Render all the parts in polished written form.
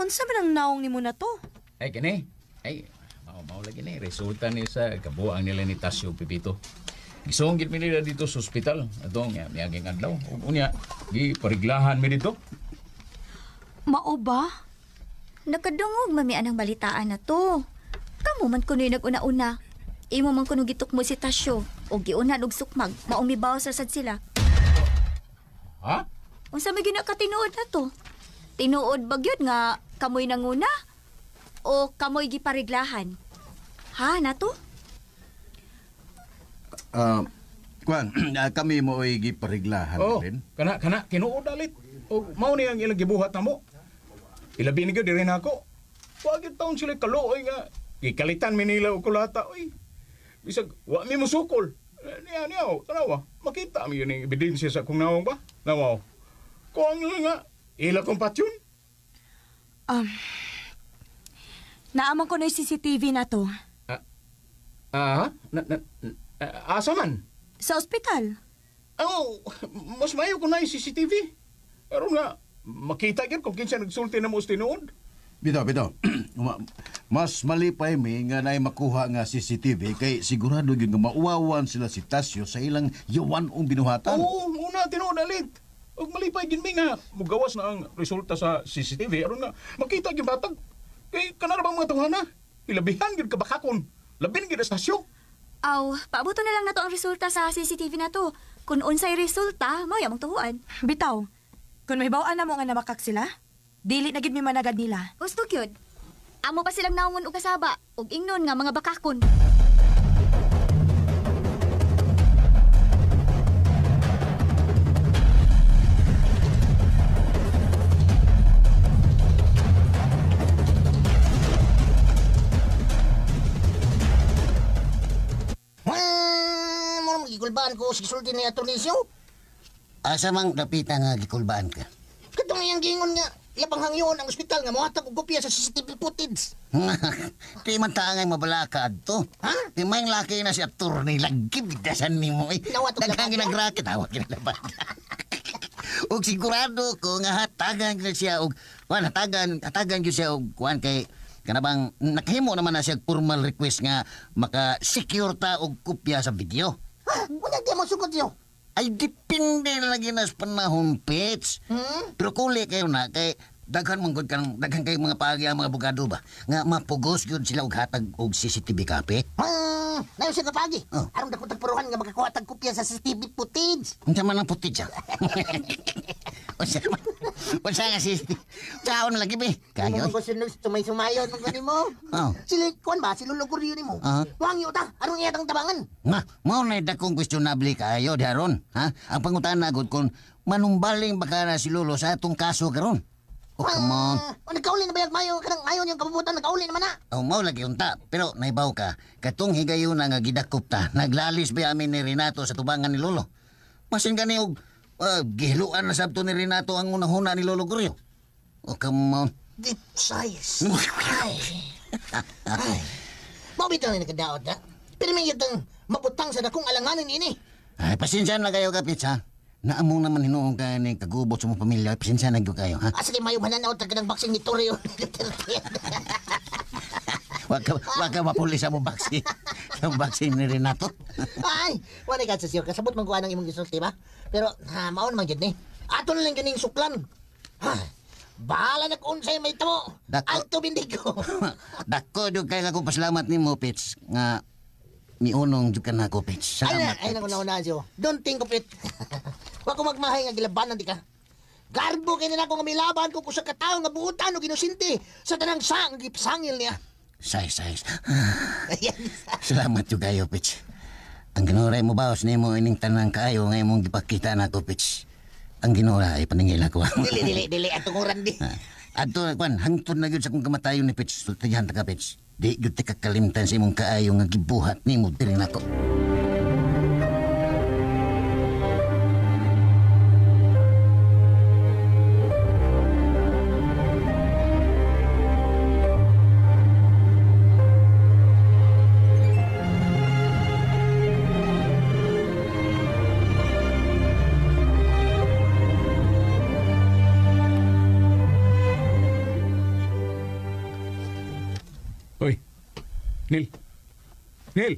Unsa man ang naong nimo na to? Ay, kini. Ay, mao lagi ni. Resulta ni sa kabuang nila ni Tasyo Pipito. Gisonggit mi nila dito sa ospital. Atong miaging adlaw. Ug unya, gipariglahan mi dito. Mao ba? Nakadungog mami anang balitaan na to. Kamo man kuno'y nag-una-una. Imo man kuno gitukmo si Tasyo o giunan og sukmag, maong mibaw sa sad sila. Ha? Unsa may ginakatinuod na to? Tinuod ba gyud nga kamoy nanguna? O kamoy gipariglahan? Ha, nato? Kuan, kami mo ay gipariglahan Oh, rin. kana tinuod alit. O mao ni ang ilang gibuhat namo. Ilabi ni gyud diri nako. Wa gyud taon sila kaluoy nga gikalitan mi nila og kulata oy. Bisag wa mi musukol. Niya niya oh, tanawa. Makita mi yun ang ebidensya sa akong nawong ba? Nawaw. Kuang nga ila kong patyon. Naaman ko na yung CCTV na to. Ah, asa man? Sa ospital. Oh, mas mayo ko na yung CCTV. Pero nga, makita gyud kung kinsa nagsulti na mo sa tinuod. Bitaw, bitaw. Mas malipay mi nga naay makuha nga CCTV kay sigurado gyud nga mauwawan sila si Tasyo sa ilang yawan-ong binuhatan. Oo, muna tinuod alit. Ug malipay gyud mi nga mugawas na ang resulta sa CCTV aron nga makita gyud batag. Kay kanara bang mga tawhana? Ilabihan gyud kabakakon. Labin gyud estasyon. Aw, paabuto na lang nato ang resulta sa CCTV na to. Kung unsay resulta, mao yamang tuhuan. Bitaw, kung may bawaan na mo nga nabakak sila, dili na gid mi managad nila. Gusto gyud. Amo pa silang naungon og kasaba ug ingnon nga mga bakakon. Mo gikulbaan ko sa gisulti ni Atty. Sio. Asa mang dapita nga gikulbaan ka? Katong iyang giingon nga labang hangyon ang ospital nga mohatag og kopya sa CCTV footage. Di man taangay mabalaka adto. Ha? Di may laki na si attorney lagi bidasan nimo eh. Nawat og Daghang labada. ginagrake tawag ginalabada. Og sigurado ko nga hatagan gyud siya og kuan hatagan gyud siya og kuan kay kanabang nakahimo naman na siya formal request nga maka-secure ta og kopya sa video. Ha? Unya di mo sugod yo. Ay depende lagi na sa panahon, Pets. Hmm? Pero kuli kayo na kay daghan man gud kang daghan kay mga paagi ang mga abogado ba nga mapugos gyud sila og hatag og CCTV copy. Nayo siya kapagi. Oh. Aron dako tagpuruhan nga makakuha tag kopya sa CCTV footage. Unsa man ang footage ah? Unsa man? Unsa nga CCTV? Saon lagi be? Kayo. Mo ko sunod sumay-sumayon man gani mo. Oh. Sila kuan ba si Lolo Guryo nimo? Ah. Wangyo ta aron iya tang tabangan. Nga, mao na dakong questionable kaayo diharon, ha? Ang pangutana gud kung manumbaling ba ka na si Lolo sa atong kaso karon. Oh, come on. Ah, nagkauli na ba yung mayo kanang mayo niyang kabubutan nagkauli naman na. Oh, mao lagi unta, pero naibaw ka. Katong higayon nga gidakop ta, naglalis ba amin ni Renato sa tubangan ni Lolo. Masin gani og gihiluan na sabto ni Renato ang unahuna ni Lolo Guryo. Oh, come on. Deep size. Ay. Ay. Mao bitaw ni nagkadaot ha. Pero may yutang mabutang sa dakong alanganin ini. Ay, pasensya na kayo kapits ha. Naamong naman hinuong ka ni kagubot sa mong pamilya. Pasensya na gyud kayo ha. Asa kay mayo mananaw ta kanang boxing ni Torre. Wag ka mapuli sa mong boxing. Sa mong boxing ni Renato. Ay, wala ka sa siyo. Kasabot man kuha ng imong gisulti ba? Pero ha, mao naman gyud ni. Ato na lang ganing suklan. Ha, bahala na kung unsay may tamo. Dako. Alto bindigo. Dako jud kay akong pasalamat nimo, Pits, nga miunong jud ka na ako, Pits. Ay na, Salamat. ay na kung naunaan siyo. Don't think of it. Wa ko magmahay nga gilabanan di ka. Garbo kay na ako nga milaban ko usa ka tawo nga buutan og inosente sa tanang sang gipsangil niya. Size, size. Ayan. Salamat jud kayo, Pits. Ang ginuray mo baos nimo ining tanang kaayo nga imong gipakita nako, Pits. Ang ginura ay paningil ako. Dili dili dili atong oran di. Adto kwan hangtod na gyud sa akong kamatayon ni Pits. Sultihan ta ka, Pits. Di gyud ta kakalimtan sa imong kaayo nga gibuhat nimo diri nako. Neil. Neil.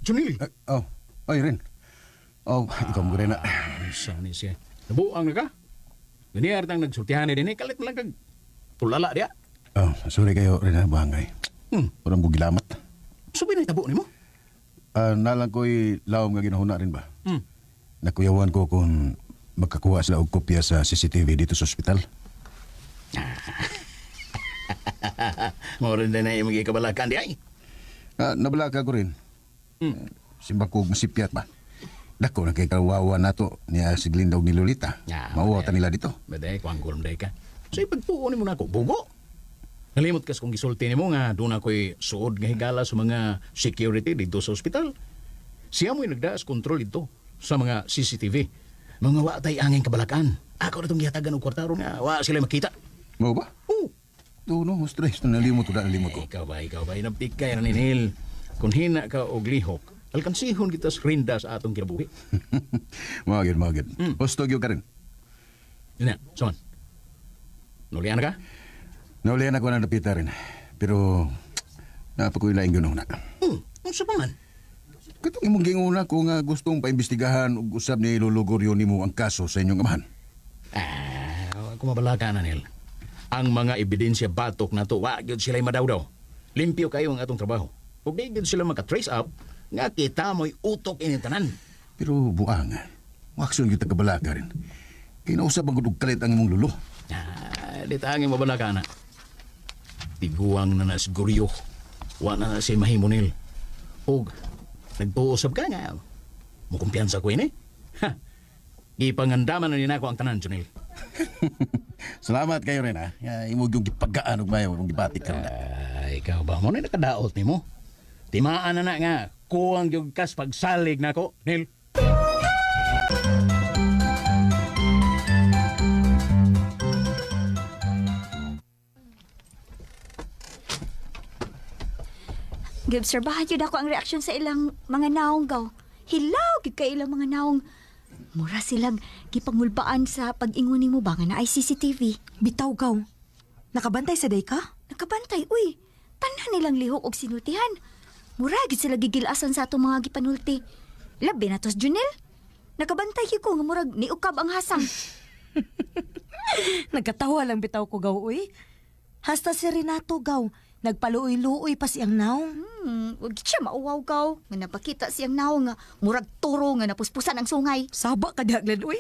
Junil. Oh, ay Rin. Oh, ikaw mo rin na. Sa ni siya. Nabuang na ka. Ganiyar tang nagsultihan ni din. Kalit lang kag tulala diya. Oh, sorry kayo rin ha, bangay. Parang ko gilamat. Subi na itabo nimo. Nalang ko'y lawom nga ginahuna rin ba? Hmm. Nakuyawan ko kung makakuha sila og kopya sa CCTV dito sa ospital. Mao rin din na imong gikabalakan di ay. Nabalaka ko rin. Simba ko masipyat ba? Dako na kay kawawa nato niya si Glinda og ni Lolita. Ya, Mauwa ta nila dito. Baday, kuang day ka. So ipagtuon nimo na ako, bugo. Nalimot kas kung gisulti nimo nga doon ako'y suod nga higala sa mga security dito sa ospital. Siya mo'y nagdaas kontrol dito sa mga CCTV. Mga wa tay angin kabalakan. Ako na itong gihatagan og kwartaro nga wa sila makita. Mao ba? Oo. To no, stress na nalimot ko, nalimot ko. Ikaw ba, inabtik ka yan, Neil. Kung hina ka og lihok, alkansihon kita sa rinda sa atong kinabuhi. Mao gyud, mao gyud. Husto gyud ka rin. Yun na, son. Nulian ka? Naulian ako na napita rin. Pero napakoy laing ginuna. Unsa pa man? Katong imong ginguna ko nga gustong paimbestigahan og usab ni Lolo Gorio nimo ang kaso sa inyong amahan. Ako mabalaka na, Neil. Ang mga ebidensya batok na to, wa gyud sila madawdaw. Limpyo kayo ang atong trabaho. Ug di gyud sila maka-trace up nga kita mo'y utok ini tanan. Pero buang, wakson gyud kabalaka rin. Kay nausab ang gud kalit ang imong lulo. Di tanging mabalaka na. Tiguang na na si Gorio. Wa na na si mahimo, Neil. Og nagtuusab ka nga. Mukumpiyansa ko ini. Ha. Gipangandaman na nako ang tanan, Junil. Salamat kayo rin ha. Imo yung gipagaan og mayo imong gibatik karon. Ay, ikaw ba mo na nakadaot nimo? Timaan na na nga kuwang gyud kas pagsalig nako, Neil. Giobserbahan yun ako ang reaksyon sa ilang mga naong gaw. Hilaw gyud kay ilang mga naong. Mura silang gipangulbaan sa pag-ingon nimo ba nga naay CCTV. Bitaw gaw. Nakabantay sa day ka? Nakabantay, uy. Tanan nilang lihok og sinultihan. Mura gyud sila gigilasan sa atong mga gipanulti. Labi na tos Junel. Nakabantay gyud ko nga murag niukab ang hasang. Nagkatawa lang bitaw ko gaw, uy. Hasta si Renato gaw. Nagpaluoy-luoy pa siyang naong. Wag siya mauwaw gaw. Nga napakita siyang naong nga murag turo nga napuspusan ang sungay. Saba ka daglan, uy.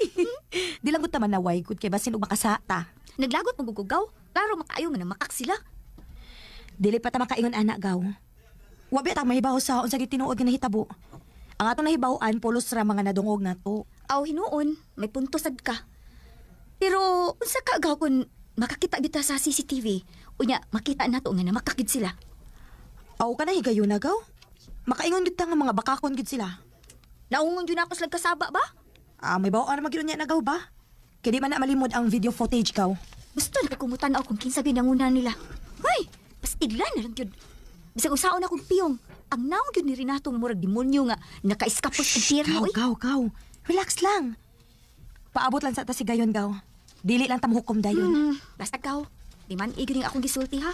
Di lang ko taman naway gud kay basin og makasata. Naglagot magugugaw. Klaro makaayo nga namakak sila. Dili pa ta makaingon ana gaw. Wa ba ta mahibaw sa unsa gyud tinuod nga nahitabo. Ang atong nahibaw-an pulos ra mga nadungog nato. Aw hinuon, may punto sad ka. Pero unsa ka gaw kun makakita kita sa CCTV? Unya makita nato nga namakakid sila. Aw ka na higayon na gaw. Makaingon gyud ta nga mga bakakon gyud sila. Naungon gyud ako sila kasaba ba? May bawaan ra magyud unya na gaw ba? Kay di man na malimod ang video footage gaw. Gusto na kumutan ako kung kinsa gyud ang una nila. Hoy, pastiglan na lang gyud. Bisag usaon akong piyong. Ang naong gyud ni Renato nga murag demonyo nga naka-eskapos og pirma Gaw, oy. gaw, gaw. Relax lang. Paabot lang sa ta si gayon gaw. Dili lang ta mohukom dayon. Basta gaw. Di man igyo ning akong gisulti ha.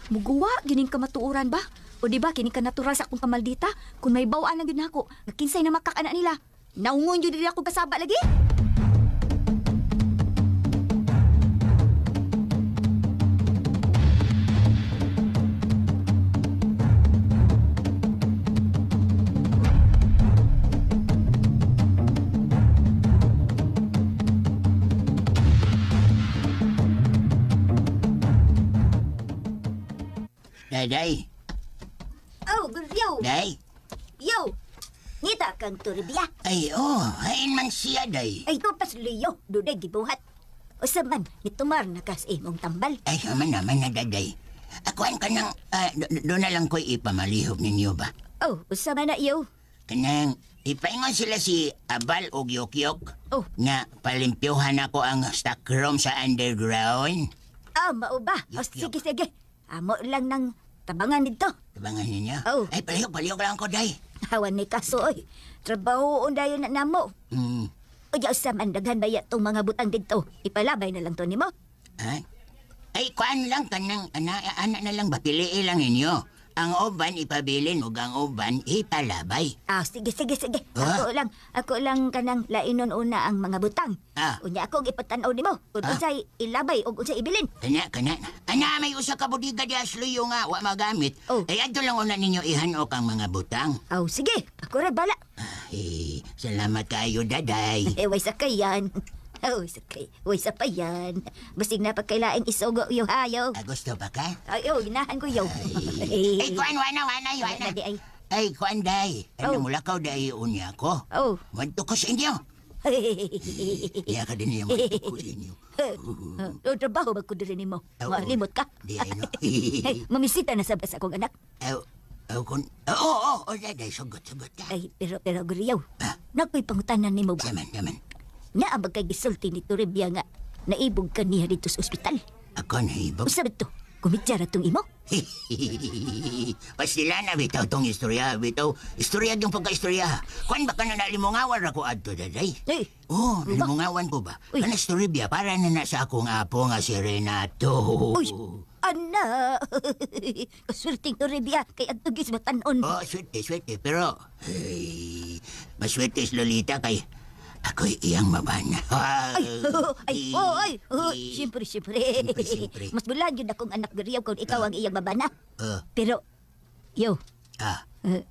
Muguwa gyud ning kamatuoran ba? O di ba kini ka natural sa akong kamaldita? Kung may bawaan lang gyud nako, nga kinsay na makakana nila. Naungon gyud dili ako kasaba lagi. Day, Oh, yo. day. Yo. Ngita kang turbia. Ay, oh, hain man siya, day. Ay, tupas liyo. Duday gibuhat. Usa man, nitumar na kas imong tambal. Ay, aman naman na, daday. Akuan ka nang, doon na lang ko'y ipamalihog ninyo ba? Oh, usa man na iyo. Kanang, ipaingon sila si Abal og Yokyok. Oh. Nga, palimpyuhan ako ang stock room sa underground. Ah, mao ba? Oh, Yok, yok. sige, sige. Amo lang ng tabangan dito. Tabangan ninyo? Oh. Ay, palihog lang ko, day. Hawan ni kaso, oy. Trabaho dayon na namo. Unya usa man daghan baya tong mga butang didto. Ipalabay na lang to nimo. Ha? Ay, kuan lang kanang ana na lang ba piliin lang ninyo. Ang uban ipabilin ug ang uban ipalabay. Ah, sige, sige, sige. Ah? Ako lang kanang lainon una ang mga butang. Ah. Unya ako ang ipatan-aw nimo. Kung unsay ilabay ug unsay ibilin. Kana, kana. Ana, may usa ka budiga di asluyo nga wa magamit. Oh. Ay, adto lang una ninyo ihanok ang mga butang. Aw, sige. Ako ra bala. Ay, salamat kayo, daday. Eh, way sakay yan. Oh, sakay. Way sa pa yan. Basig na pagkailaing isugo yo hayo. Ah, gusto ba ka? Ay, oh, ginahan ko yo. Ay, kuan, wana, wana, wana. Di ay. Ay, kuan, day. Ano Oh. mula ka, day, unya ko. Oh. Wanto ko sa inyo. Iya ka din niya, wanto ko sa inyo. Oh, trabaho ba ko diri nimo? Oo. Malimot ka. Di ay, no. Ay, mamisita na sa akong anak. Aw, aw, kun... Oo, oo, oo, daday, sugot, sugot ka. Ay, pero Guriyaw. Ah. Nakoy pangutanan nimo ba? Saman, saman. Naa ba kay gisulti ni Toribia nga naibog ka niya dito sa ospital? Ako naibog. Usa ba to? Kumityara tong imo? Pastila na bitaw tong istorya, bitaw. Istorya yung pagka-istorya. Kuan ba ka na nalimungawan ako adto, daday? Ay, Oh, nalimungawan ko ba? Uy. Kana istorya para na sa akong apo nga si Renato. Uy, ana! Kaswerteng Toribia kay adto gis matan-on. Oh, swerte, swerte. Pero, hey, maswerte si Lolita kay ako'y iyang mabana. Ay, ay, oh, ay, oh, siyempre, siyempre. Siyempre, siyempre. Mas bulag yun akong anak Guriyaw kung ikaw ang iyang mabana. Oh, Pero, yo, ah,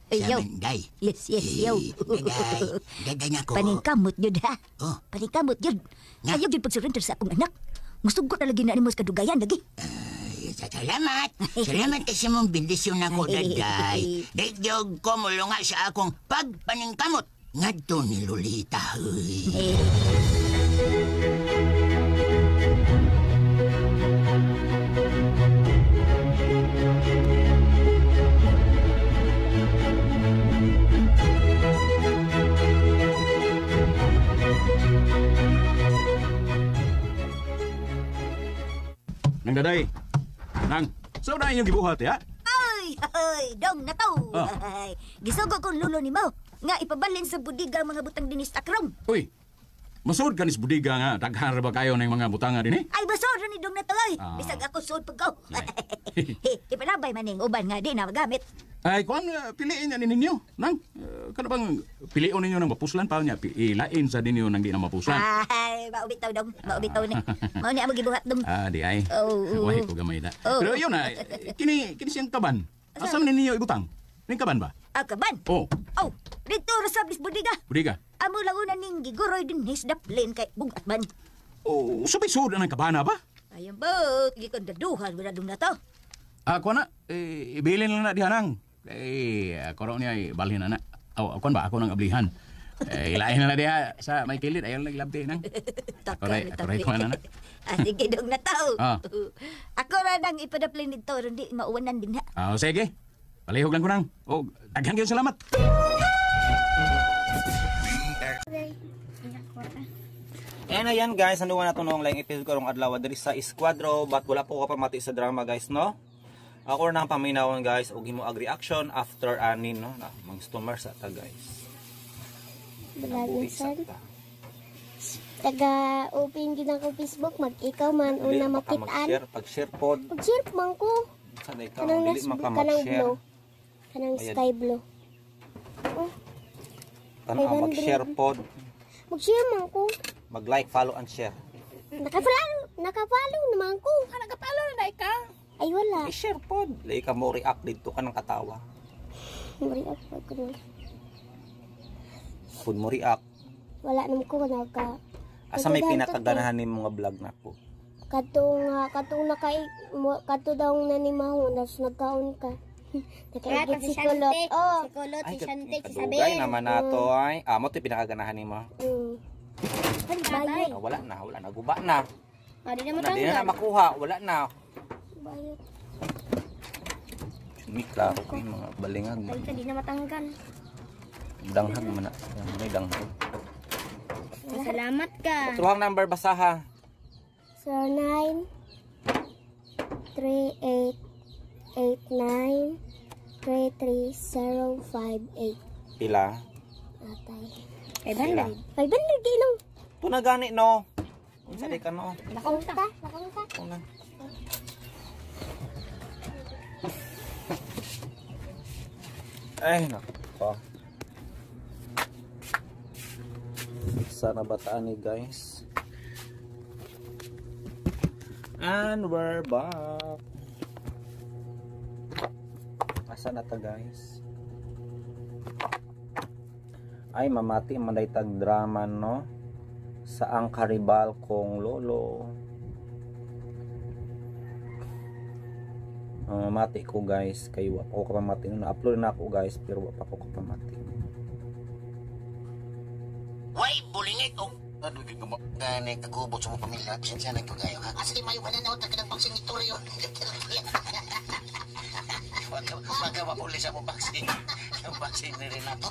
ay, yo. samanday. Yes, yes, yo. Daday, daday na ko. Paningkamot yun, ha? Oh. Paningkamot yun. Nga. Ayaw yun pag-surrender sa akong anak. Musugot na lagi na nimo sa kadugayan, lagi. Ay, salamat. Salamat kasi mong bendisyon ako, daday. Dadyog ko mulunga sa akong pagpaningkamot. Ngadto ni Lolita. Uy. Eh, Nang daday. Nang, so na inyong gibuhat ya? Ay, ay, dong na to. Ah. Ay, gisugo kong lulo ni mo. Nga ipabalin sa budiga ang mga butang dinis takrong. Uy, masud ka nis budiga nga. Daghan ra ba kayo ng mga butanga din eh? Ay, basod ni dong na to, ay. Ah. Bisag ako sud pag ko. Ay. Ipalabay man ning uban nga di na magamit. Ay, kuan, piliin na ninyo. Nang, kana bang pilion ninyo ng mapuslan pa niya? Ilain sa ninyo nang di na mapuslan. Ay, maubitaw dong. Maubitaw ni. Mao ni amo gibuhat dong. Ah, di ay. Oo. Wahi ko gamay na. Oo. Pero yun na, kini siyang kaban. Asa man ninyo ibutang? Ning kaban ba? Ah, kaban. Oh, Oh, dito ra sa bis budiga. budiga. Amo lang una ning giguroy din his daplin kay bugat man. Oh, sabay sud ang kabana ba? Ayun ba, gikandaduhan wala dong na to. Ah, kuan na, eh, ibilin lang na diha nang. Eh, ako raw niya ibalhin na na. Aw, kuan ba ako nang ablihan. Eh, ilain na na diha sa may kilid ayaw lang naglabti nang. Ako ray kuan na na. Ah, sige dong na to. Ah. Ako ra nang ipadaplin dito aron di mauwanan din ha. Ah, sige. Palihog lang ko nang. Oh, daghan kayo salamat. And ayan guys, nanuwa na itong lang episode karong adlaw diri sa Esquadro, but wala po ko pamati sa drama guys, no? Ako na ang paminawon guys, og himo ag reaction after anin, no? Na, mga stummer sa ta guys. Balagin Nabuhi sa sir. ta. Taga open gid ako Facebook mag ikaw man Dili una pa ka makitaan. mag-share, pag-share pod. Mag-share man ko. Sa na ikaw, Kanang dili nas man ka kanang mag-share. blue. Kanang Ayan. sky blue. Oh, Tanaw mag-share pod, mag-share man ko. mag-like, follow and share. Naka-follow naman ko. Ah, nagapalo na dai ka. Ay wala. I-share pod. Lay ka mo react dito ka ng katawa. Mo-react pa ko. Pod mo react. Wala naman ko naka. Asa may Nagdagan to, pinakaganahan ni mga vlog na ko. Katong katong naka kato daw nanimaho nas nagkaon ka. Nakaigit si Kulot. Oh. Si Kulot, Ay, si Shante, si kadugay Sabel. naman na to ay. Amo to pinakaganahan nimo. Ay, bayot. Ah, wala na, wala na. Guba na. Ah, di na Wala, di na, matanggal. makuha. Wala na. Bayot. May klaro ko yung mga balingag. Ay, di na matanggal. Danghag man na. May danghag. Salamat ka. Truhang number basaha. 09 38 89 33 058. Pila? Atay. Pila? 500 ginong. Ito na gani no. Unsa di ka no? Lakong ta, lakong ta. Ito na. Ay, nako. Sana bataan ni guys. And we're back. Asa na ta guys? Ay, mamati manday tag drama no sa ang karibal kong lolo. Mamati ko guys, kay wa pa ko kapamati no, na-upload na ako guys pero wa pa ko kapamati. Way bulingit og Ano gyud nga gani kagubot sa mong pamilya, pasensya na ko kayo ha. Asa di mayo pananaw ta kanang boxing ni Torio. Wag ka mapuli sa mong boxing. Ang boxing ni Renato.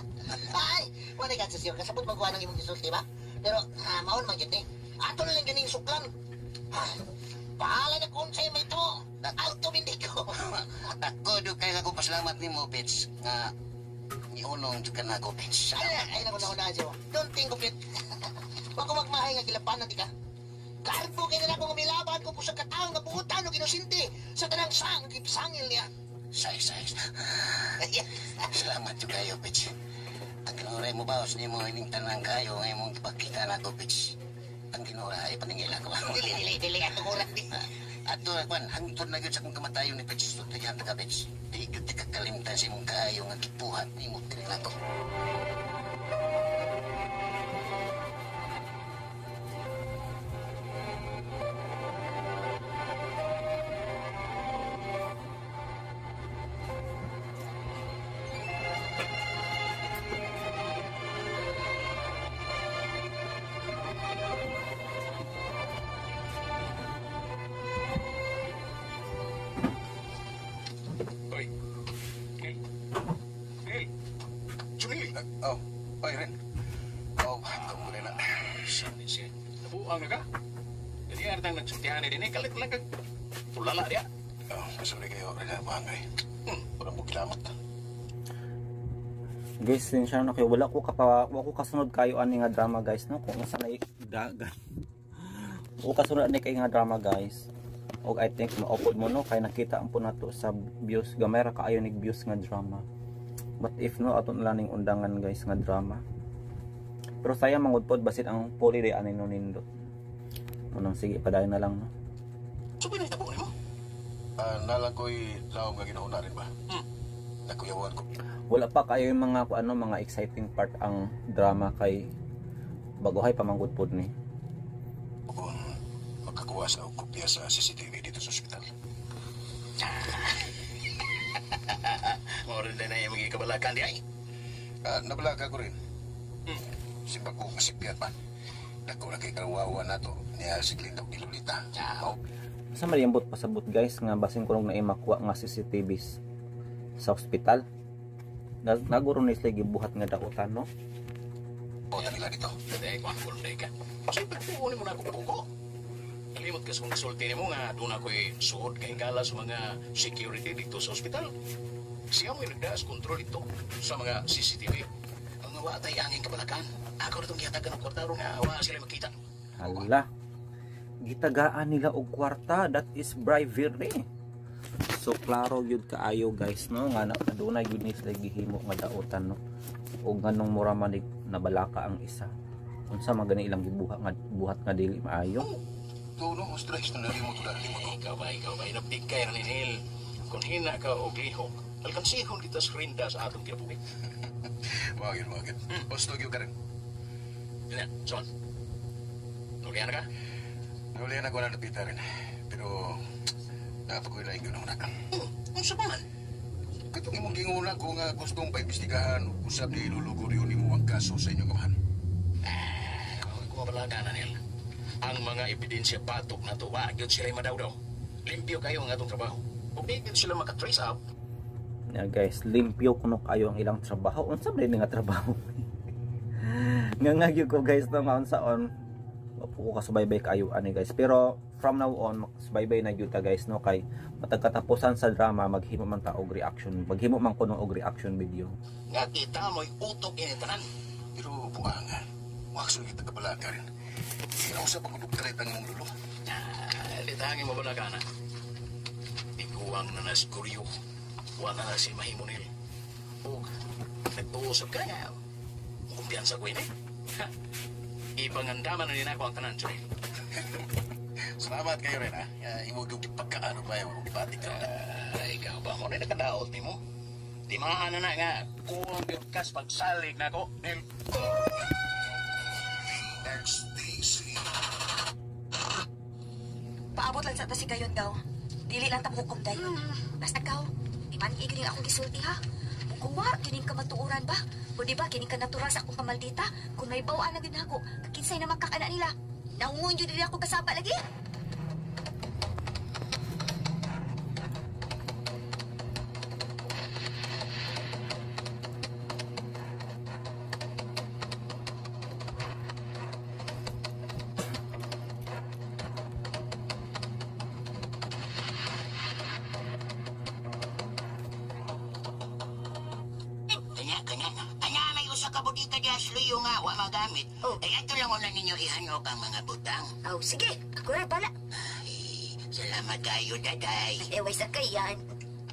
Ay, wala ka sa siyo. Kasabot magkuha ng imong gisulti ba? Pero maon man gyud ni. Ato na lang ganing suklan. Bahala na kung sa'yo may to. Alto bindi ko. Ako do kay ako pasalamat nimo, Pits, nga niunong jud ka na ako, Pits. Ay, ay, naku, naku, na, siyo. Don't think of it. Wag ko magmahay nga gilabanan di ka. Garbo kay na ako nga milaban ko sa katao nga buutan o ginosinte sa tanang sang gipsangil niya. Say, say. Salamat jud kayo, Pits. Ang kinuray mo baos nimo ining tanang kayo nga imong gipakita nako, Pits. Ang kinura ay paningila ko. Dili, dili, dili. Ato ko di. Ato, kwan, hangtod na gyud sa akong kamatayon ni Pits. Tutuyan ta ka, Pits. Di gyud ka kalimtan sa imong kaayo nga gibuhat nimo diri nako. Oy. Neil. Neil. Junil. Oh, oy Ren. Oh, kamu na. Siya. Nabuang na ka. Dili artang nagsultihan ni dinhi kalit lang kag tulala diya. Oh, sorry kayo, Ren, buang ay. Walang mo kilamot. Guys, din siya no kayo wala ko kasunod kayo ani nga drama guys no kung unsa na dagan. Wa kasunod ani kay nga drama guys. Og I think ma-upload mo no kay nakita ang po nato sa views gamay ra kaayo nig views nga drama. But if no ato na lang ning undangan guys nga drama. Pero sayang mangud pod basit ang puli day ani no nindot. Unang sige padayon na lang no. So pinahitabo nimo? Nalang ko'y laom nga ginauna rin ba? Nakuyawan ko. Wala pa kayo yung mga ano mga exciting part ang drama kay bagohay pamanggod pod ni. Kung makakuha sa kopya sa CCTV dito sa ospital. Mao rin na yung mga kabalakan di ay. Nabalaka ko rin. Simba ko masipyan pa. Dako na kay karawawa na to niya si Glinda og Lolita. Oh, Sa maliyambot pasabot guys nga basin ko na makuha nga CCTVs sa ospital. Naguro ni sila gibuhat nga dautan no. bota nila dito. Dai ko ang day ka. Siyempre puuni mo na ako pugo. Kalimot ka sa mga sulti nimo nga doon ako'y suod kay gala sa mga security dito sa ospital. Siya mo'y nagdaas kontrol ito sa mga CCTV. Ang wa tay angin kabalakan. Ako na itong gihatagan og kwarta ron nga wa sila makita. Hala. Gitagaan nila og kwarta, that is bribery. So klaro gyud kaayo guys no nga adunay gyud ni sila gihimo nga dautan no. Og nganong mura man nabalaka ang isa. Unsa man gani ilang gibuhat nga buhat nga dili maayo. To no, stress na nalimot ko na. Ikaw ba inabdig kay Ranil. Kung hina ka og lihok, alkansihon kita sa rinda sa atong kinabuhi. Wagin, wagin. Gusto gyud ka rin. Ina, son. Nulian ka? Nulian ako na napita rin. Pero napakoy laing yun na. Unsa pa man? Katong imong ginguna ko nga gustong paimbestigahan ug usab ni Lolo Gorio nimo ang kaso sa inyong amahan. Ko balaga na nil. Ang mga ebidensya batok na to, wa gyud sila madawdaw. Limpyo kayo ang atong trabaho. Ug di gyud sila maka-trace up. Yeah, guys, limpyo kuno kayo ang ilang trabaho. Unsa man nga trabaho? Nga gyud ko guys no nga unsaon wa po ko kasubaybay kayo ani guys. Pero from now on makasubaybay na gyud ta guys no kay matag katapusan sa drama maghimo man ta og reaction. Maghimo man kuno og reaction video. Nga kita mo'y utok ini tanan. Pero buang, wa sa kita kabalaga rin. Kinausap ako dugtret ang imong lulo. Litangin mo balaga na. Iguang na na si Kuryo. Wa na na si Mahimonil. O, nagtuusap ka nga. Kumpiyansa ko ini. Ha? Ipangandaman na din ako ang tanan, Joy. Salamat kayo rin, ha? Imo gyud pagkaano pa yung batik ka. Ikaw ba mo na nakadaot nimo? Timaan na na nga, kuwang gyud kas pagsalig na ko. Nil. XTC. Paabot lang sa ta si Gayon gaw. Dili lang ta muhukom dayon. Basta gaw, di man igling akong gisulti ha. Muguwa, kining kamatuoran ba? O di ba kining kanatural sa akong kamaldita? Kung may bawaan na gyud nako, kinsay na makakana nila. Naungon jud dili ako kasaba lagi. Kanya, kanya. Anya, may usa ka bodega diha sa luyo nga, wa magamit. Oh. Ay, ato lang una ninyo ihanok ang mga butang. Oh, sige. Ako rin pala. Ay, salamat kayo, daday. Eh, way sa kayan.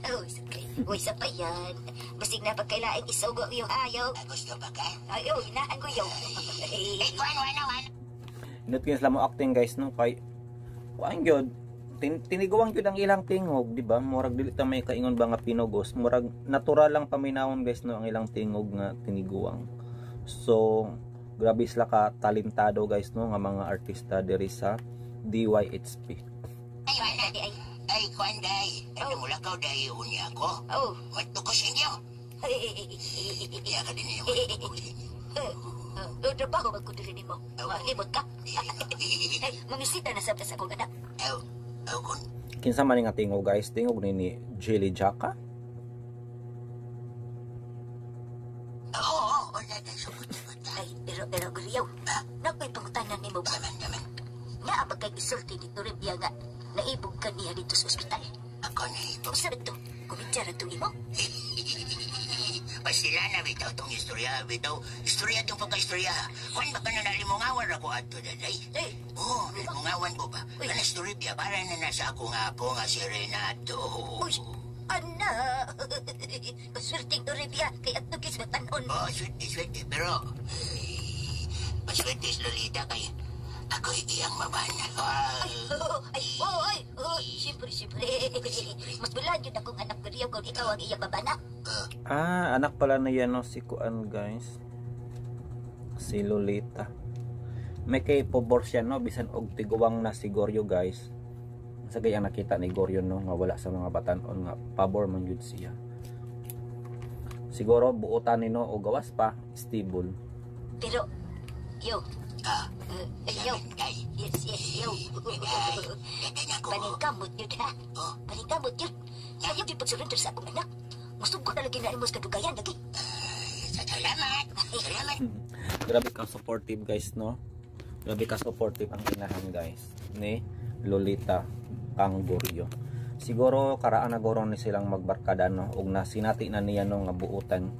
Oh, sakay. Way sa payan. Basig na pagkailaing isugo yung ayaw. Gusto ba ka? Ay, oh, hinaan ko yaw. Eh, kuan, wala, wala. Inot kayo sila mo acting guys no kay kuan gyud tiniguang gyud ang ilang tingog, di ba? Murag dili ta may kaingon ba nga pinugos, murag natural lang paminawon guys no ang ilang tingog nga tiniguang. So grabe sila ka talentado guys no nga mga artista diri sa DYHP. Ay, wala. Ay, kuan, day. Ano mo lakaw, day, unya ako. Oh. Madto ko sa inyo. Iya ka din ninyo. Trabaho magkudiri nimo. Malimot ka. Ay, mamisita na sa akong anak. Kinsa man nga tingog guys, tingog ni Jelly Jaka. Ay, pero Guriyaw, nakoy pangutanan nimo ba? Naa ba kay isulti dito rin biya nga naibog ka niya dito sa ospital? Ako naibog. Usa to, kumitsa ra tong imo. Pasila na bitaw tong istorya, bitaw. Istorya tong pagka-istorya. Kung baka na nalimungawan ako ato, daday. Eh. Oo, nalimungawan ko ba? Kana istorya biya, para na nasa ako nga po nga si Renato. Uy, ana! Paswerteng Toribia, kay adto kis matanon. Oh, swerte, swerte. Pero, paswerte si Lolita kay ako'y iyang mabana. Ay, ay, oh, siyempre, siyempre. Mas bulan yun akong anak ko riyo kung ikaw ang iyang babana. Ah, anak pala na yan no, si Kuan guys. Si Lolita. May kay pobor siya no, bisan og tiguang na si Goryo guys. Sa gayang nakita ni Goryo no, nga wala sa mga batan-on nga pabor man gyud siya. Siguro buotan ni no o gawas pa stable. Pero yo. Yo. Yes, yes, yo. Paningkamot yun ha. Paningkamot yun. Ayaw yung pagsurrender sa akong anak. Gusto ko talaga na mo sa kadugayan lagi. Salamat. Salamat. Grabe ka supportive guys no. Grabe ka supportive ang inahan guys ni Lolita kang Goryo. Siguro karaan na guro ni silang magbarkada no ug nasinati na niya no nga buutan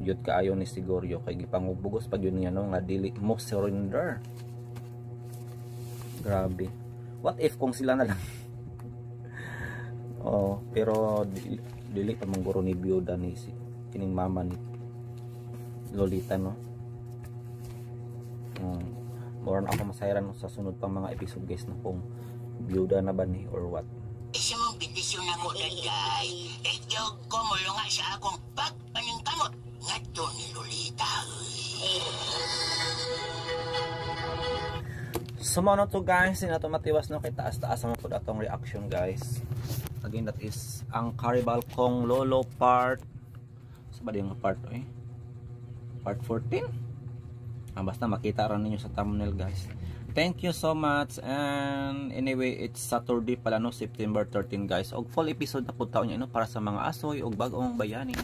yud kaayo ni si Goryo kay gipangubugos pag yun niya no nga dili mo surrender. Grabe. What if kung sila na lang? Oh, pero dili pa mangguro ni biyuda ni si kining mama ni Lolita no. More na ako masayran sa sunod pang mga episode guys no kung biyuda na ba ni or what. Isa mong bendisyon ako, daday. Dadyog ko mulunga sa akong pagpaningkamot ngadto ni Lolita. So mao na to guys, hindi na to matiwas no kay taas-taas ang pud atong reaction guys. Again, that is ang Karibal Kong Lolo part. Sa ba yung part eh? Part 14? Basta makita ra ninyo sa thumbnail guys. Thank you so much. And anyway, it's Saturday pala no, September 13 guys. Og full episode na pud taon niya no para sa mga asoy og bag-ong bayani.